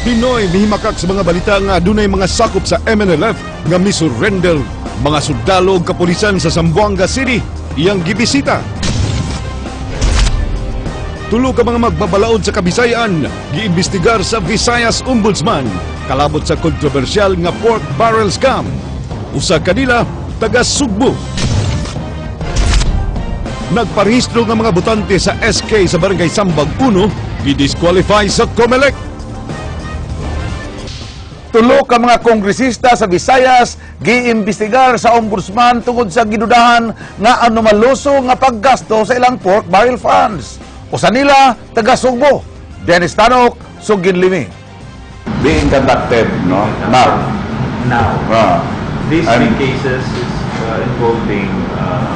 Pinoy mihimakak sa mga balita nga adunay mga sakop sa MNLF nga misurrender. Mga sundalo ug kapulisan sa Zamboanga City iyang gibisita. Tulo ka mga magbabalaod sa Kabisayaan giimbestigar sa Visayas Ombudsman kalabot sa kontrobersyal nga pork barrel scam. Usa kanila taga Sugbo. Nagparehistro nga mga botante sa SK sa Barangay Sambag 1 gidisqualify sa COMELEC. Tulo ka mga kongresista sa Visayas giimbestigar sa ombudsman tungod sa gidudahan nga anomaloso nga paggasto sa ilang pork barrel funds. Usa nila taga Sugbo. Dennis Tanok, Sugin Limi. Being conducted, no, now. Now. These three cases is involving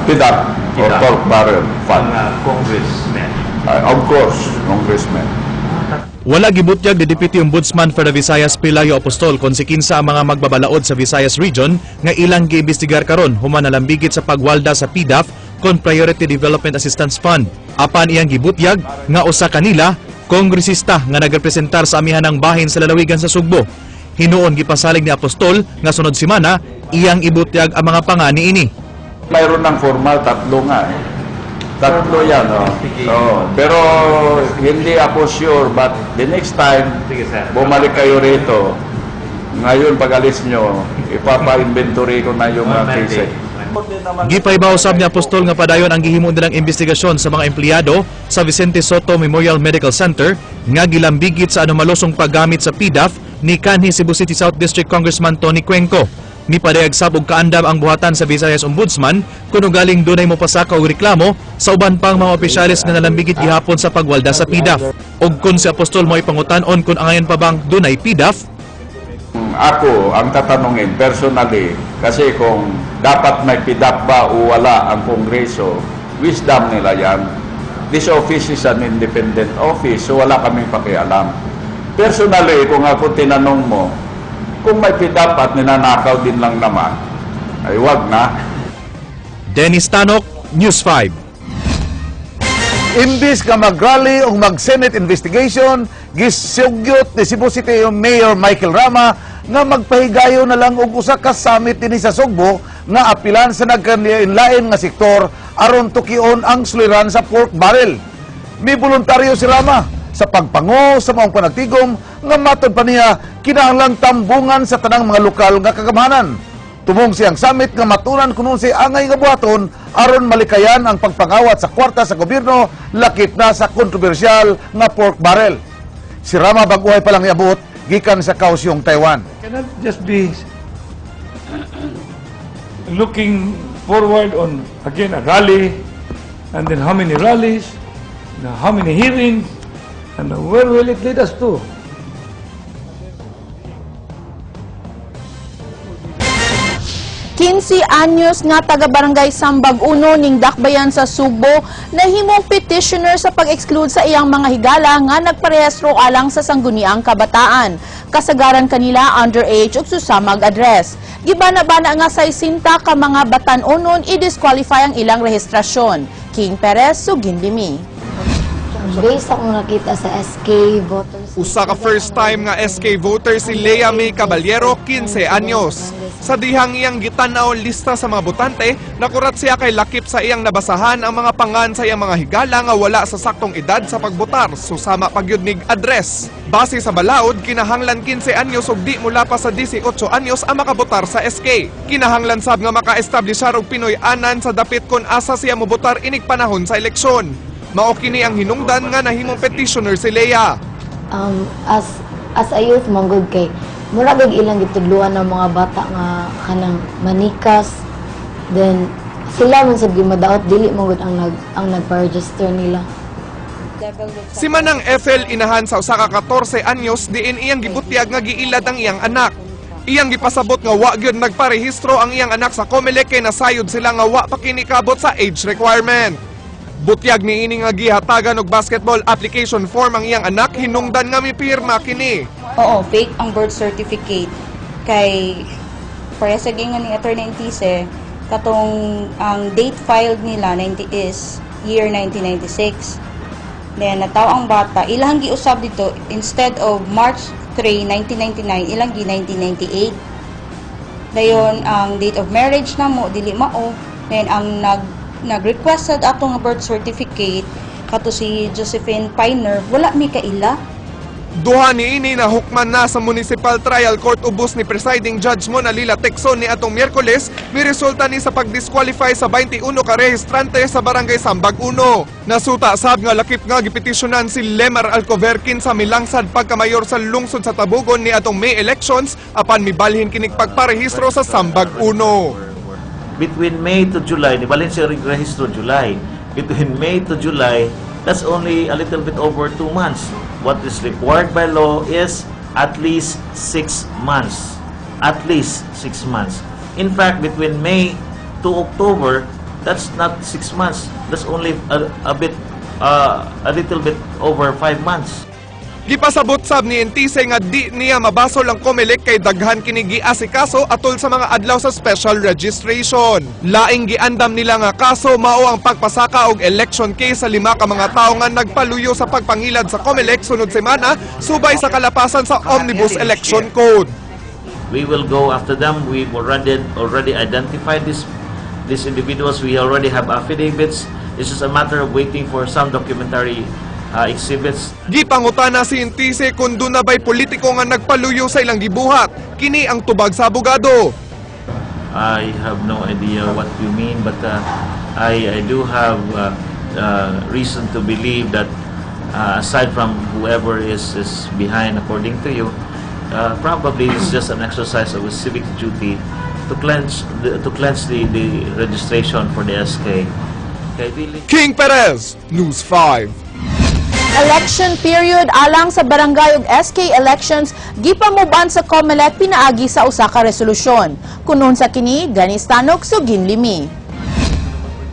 PDAF or PDAF. Pork barrel fund. Mga congressmen. Of course, congressmen. Wala gibutyag ni Deputy Ombudsman for the Visayas Pelayo Apostol kung si kinsa ang mga magbabalaod sa Visayas Region nga ilang giimbestigar karon human nalambigit sa pagwalda sa PDAF kon Priority Development Assistance Fund. Apan iyang gibutyag nga usa kanila kongresista nga nagrepresentar sa amihanang bahin sa lalawigan sa Sugbo. Hinuon gipasalig ni Apostol nga sunod semana iyang ibutyag ang mga panga niini. Mayroon ng formal, tatlo nga eh. Tatlo yan, no? Oh, pero hindi ako sure, but the next time, Sige, sir. Bumalik kayo rito. Ngayon, pag alis nyo, ipapa-inventory ko na yung On mga Monday. cases. Gipaibaw sab ni Apostol nga padayon ang gihimo nilang investigasyon sa mga empleyado sa Vicente Sotto Memorial Medical Center nga gilambigit sa anomalosong paggamit sa PDAF ni kanhi Cebu City South District Congressman Tony Cuenco. Mipadayag sab og kaandam ang buhatan sa Visayas Ombudsman kung galing dunay mopasaka og reklamo sa uban pang mga opisyales nga nalambigit gihapon sa pagwalda sa PDAF. Og kun si Apostol mo ipangutan-on kung angayan pa bang dunay PDAF, Ako, ang tatanungin personally, kasi kung dapat may PDAF ba o wala ang Kongreso, wisdom nila yan. This office is an independent office, so wala kaming pakialam. Personally, kung ako tinanong mo, kung may PDAF at ninanakaw din lang naman, ay wag na. Dennis Tanok, News 5. Imbis nga mag-rally o mag-Senate investigation, gisugyot ni Cebu City Mayor Michael Rama nga magpahigayo na lang og usa ka summit dinhi sa Sugbo nga apilan sa nagkalain nga sektor aron tukion ang suliran sa pork barrel. May voluntaryo si Rama sa pagpango sa maong panagtigom nga matod pa niya kinahanglang tambungan sa tanang mga lokal nga kagamhanan. Tumong siyang summit nga matunan kuno si angay nga buhaton aron malikayan ang pagpangawat sa kwarta sa gobyerno lakip na sa kontrobersyal nga pork barrel. Si Rama bag-ohay pa lang niabot gikan sa Kaohsiung, Taiwan. Cannot just be looking forward on again a rally and then how many rallies, how many hearings, and where will it lead us to? 15 anyos nga taga Barangay Sambag 1 ning Dakbayan sa Sugbo nahimong petitioner sa pag-exclude sa iyang mga higala nga nagparehistro alang sa sangguniang kabataan. Kasagaran kanila underage ug susamag address. Gibana-bana nga 60 ka mga batan-onon i-disqualify ang ilang rehistrasyon. King Perez, Suginlimi. Based akong nakita sa SK voters. Usa ka first time nga SK voter si Lea May Caballero, 15 anyos. Sa dihang iyang gitan-aw lista sa mga botante, nakurat siya kay lakip sa iyang nabasahan ang mga pangan sa iyang mga higala nga wala sa saktong edad sa pagbotar, susama pagyud nig address. Base sa balaod, kinahanglan 15 anyos ug di mula pa sa 18 anyos ang makabotar sa SK. Kinahanglan sab nga maka-establishar og Pinoy anan sa dapit kon asa siya mobotar inig panahon sa eleksyon. Mao kini ang hinungdan nga nahimong petitioner si Lea. As a youth manggod kay mura gud ilang gitudluan ng mga bata nga kanang manikas, then sila man sad gimadaot, dili man gud ang nagpa-register nila. Si Manang Ethel inahan sa usa ka 14 anyos diin iyang gibutyag nga giilad ang iyang anak. Iyang gipasabot nga wa gyud nagparehistro ang iyang anak sa COMELEC kay nasayod sila nga wa pa kini kabot sa age requirement. Butyag niini nga gihatagan og basketball application form ang iyang anak, hinungdan nga mipirma kini. Oo, fake ang birth certificate. Kay, pareha sa gingon ni Attorney Antise, katong ang date filed nila 90 is year 1996. Then, nataw ang bata, ilang giusab dito, instead of March 3, 1999, ilang gi 1998. Dayon ang date of marriage namo dili mao. Then ang nag-request sa ato nga birth certificate kato si Josephine Piner, wala mi kaila. Duha ni ini na hukman na sa Municipal Trial Court ubos ni presiding judge Mona Lila Tecson ni atong Miyerkules, miresulta ni sa pagdisqualify sa 21 ka rehistrante sa Barangay Sambag 1. Nasuta sab nga lakip nga gipetisyonan si Lemar Alcoverquin sa milangsad pagkamayor sa lungsod sa Tabogon ni atong May elections apan mibalhin kinig pagparehistro sa Sambag 1. Between May to July, di balhin siya rehistro July. Between May to July, that's only a little bit over 2 months. What is required by law is at least 6 months. At least 6 months. In fact, between May to October, that's not 6 months. That's only a little bit over 5 months. Gipasabot sab ni Entise nga di niya mabasol ang COMELEC kay daghan kini giasikaso atol sa mga adlaw sa special registration. Laing giandam nila nga kaso mao ang pagpasaka og election case sa lima ka mga tawo nga nagpaluyo sa pagpangilad sa COMELEC sunod semana subay sa kalapasan sa Omnibus Election Code. We will go after them. We've already identified these individuals. We already have affidavits. It's just a matter of waiting for some documentary exhibits. Gipangutana si Entise kung duna ba'y politiko nga nagpaluyo sa ilang gibuhat. Kini ang tubag sa abogado. I have no idea what you mean, but I do have reason to believe that aside from whoever is behind, according to you, probably it's just an exercise of a civic duty to cleanse the registration for the SK. Okay, dili- King Perez, News 5. Election period alang sa barangay ug SK elections gipamuban sa COMELEC pinaagi sa usa ka resolusyon. Kunon sa kini, Ganis Tanok, Sugin Limi.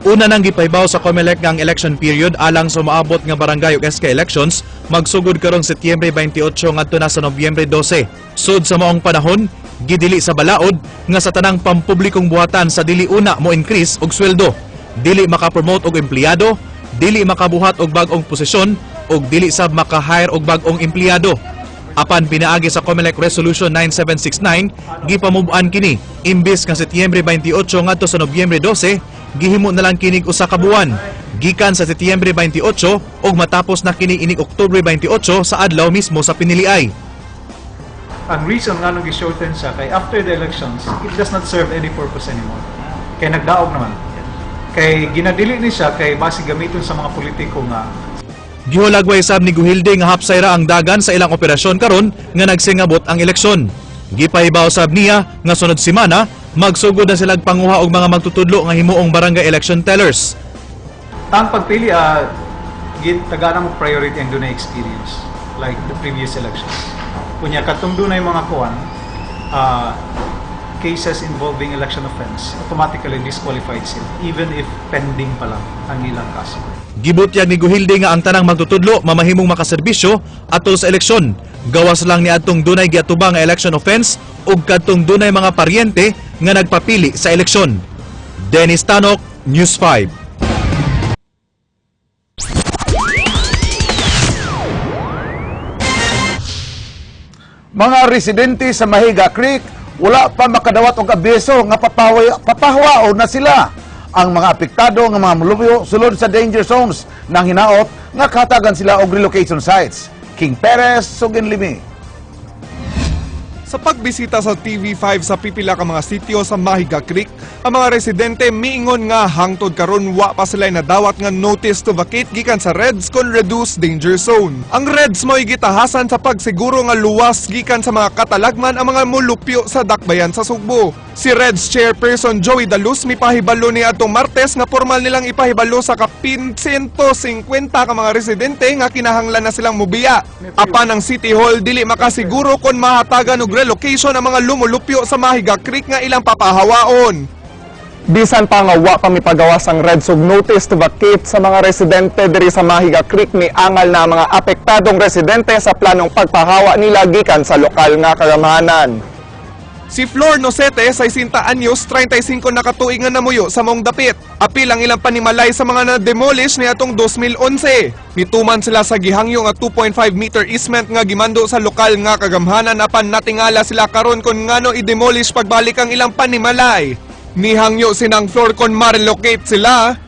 Una nang gipahibaw sa COMELEC nga ang election period alang sa umaabot nga barangay ug SK elections magsugod karong Setyembre 28 ngadto na sa Nobyembre 12. Sud sa maong panahon, gidili sa balaod nga sa tanang pampublikong buhatan sa dili una mo increase og sweldo, dili maka-promote og empleyado, dili makabuhat og bag-ong posisyon ug dili sab maka-hire og bag-ong empleyado. Apan pinaagi sa COMELEC Resolution 9769, gipamub-an kini imbis nga Setyembre 28 ngadto sa Nobyembre 12, gihimo na lang kinig usa ka buwan. Gikan sa Setyembre 28 ug matapos na kini inig Oktubre 28 sa adlaw mismo sa piniliay. Ang reason nga nung gi-shorten siya kay after the elections, it does not serve any purpose anymore. Kay nagdaog naman. Kay ginadili ni siya kay basi gamiton sa mga politiko nga. Gihulagway sab ni Gujilde nga hapsay ra ang dagan sa ilang operasyon karon nga nagsingabot ang eleksyon. Gipahibaw sab niya nga sunod semana magsugod na sila panguha og mga magtutudlo nga himuong barangay election tellers. Ang pagpili, tagaan mo priority ang dunay experience like the previous elections. Kunya katong dunay mga kuan cases involving election offense, automatically disqualified sila even if pending pa lang ang ilang kaso. Gibutyag ni Gujilde nga ang tanang magtutudlo mamahimong makaserbisyo atol sa eleksyon. Gawas lang ni adtong dunay giatubang nga election offense ug kadtong dunay mga paryente nga nagpapili sa eleksyon. Dennis Tanok, News 5. Mga residente sa Mahiga Creek wala pa makadawat og abiso nga papahawaon na sila. Ang mga apektado nga mga molupyo sulod sa danger zones nang hinaot nga katagan sila og relocation sites. King Perez, Sugin Limi. Sa pagbisita sa TV5 sa pipila ka mga sitio sa Mahiga Creek, ang mga residente miingon nga hangtod karon wa pa sila nadawat nga notice to vacate gikan sa Reds kon reduce danger zone. Ang Reds mo'y gitahasan sa pagsiguro nga luwas gikan sa mga katalagman ang mga mulupyo sa dakbayan sa Sugbo. Si Reds chairperson Joey Daluz mipahibalo ni atong Martes nga formal nilang ipahibalo sa kapin 150 ka mga residente nga kinahanglan na silang mubiya. Apan ang City Hall dili makasiguro kon mahatagan og relocation ang mga lumulupyo sa Mahiga Creek nga ilang papahawaon. Bisan pa nga wa pa mipagawas ang Reds og notice to vacate sa mga residente diri sa Mahiga Creek, miangal na ang mga apektadong residente sa planong pagpahawa nila gikan sa lokal nga kagamhanan. Si Flor Nocete, 60 anyos, 35 na katuig nga namuyo sa maong dapit. Apil ang ilang panimalay sa mga na-demolish niadtong 2011. Nituman sila sa gihangyo nga 2.5 meter easement nga gimando sa lokal nga kagamhanan, apan natingala sila karon kon ngano i-demolish pagbalik ang ilang panimalay. Nihangyo sinang Flor kon ma-relocate sila.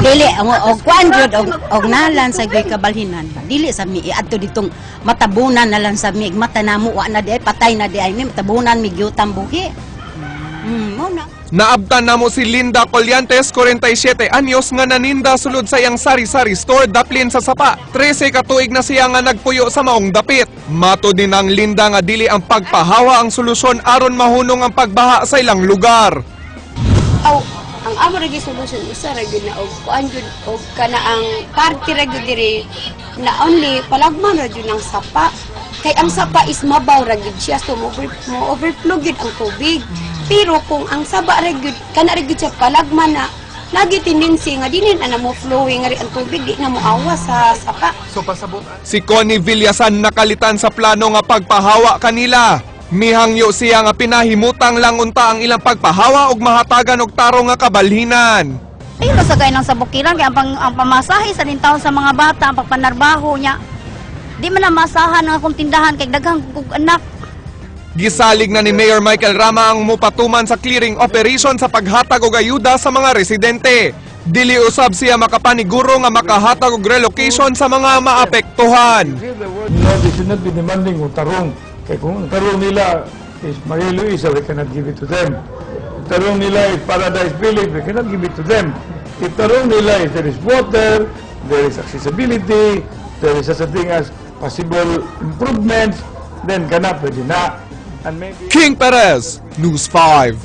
Dili ang og kuan jud og nalan sa gyud kabalhinan. Dili sa mi iadto ditong matabunan na lang sa mi mata namo, wa na di ay, patay na di ay mi, matabunan mi gyutang buhi. Mo na. Naabtan namo si Linda Collantes, 47 anyos, nga naninda sulod sa iyang sari-sari store daplin sa sapa. 13 ka tuig na siya nga nagpuyo sa maong dapit. Matud ni nang Linda nga dili ang pagpahawa ang solusyon aron mahunong ang pagbaha sa ilang lugar. Aw, ang amo ra gyud solution, usa ra gyud na og kuan gyud og kana ang parte ra gyud diri na only palagman ra gyud ng sapa, kay ang sapa is mabaw ra gyud siya, so mo overflow gyud ang tubig. Pero kung ang saba ra gyud, kana ra gyud siya palagman na lagi tendency nga dili na mo flowing nga ri ang tubig, di na mo awa sa sapa. Si Connie Villasan nakalitan sa plano nga pagpahawa kanila. Mihangyo siya nga pinahimutang lang unta ang ilang pagpahawa og mahatagan og tarong nga kabalhinan. Ayun sa kay sa bukiran kay ang pamasahe sa taon sa mga bata, ang pagpanarbaho niya. Di man na masahan ang akong tindahan kay daghang kog anak. Gisalig na ni Mayor Michael Rama ang mupatuman sa clearing operation sa paghatag og ayuda sa mga residente. Dili usab siya makapaniguro nga makahatag og relocation sa mga maapektuhan. No, they should not be demanding kung tarong. Kaya kung ang tarong nila is Maria Luisa, we cannot give it to them. If tarong nila is Paradise Village, we cannot give it to them. If tarong nila is there is water, there is accessibility, there is such a thing as possible improvements, then kana pwede na. And maybe King Perez, News 5.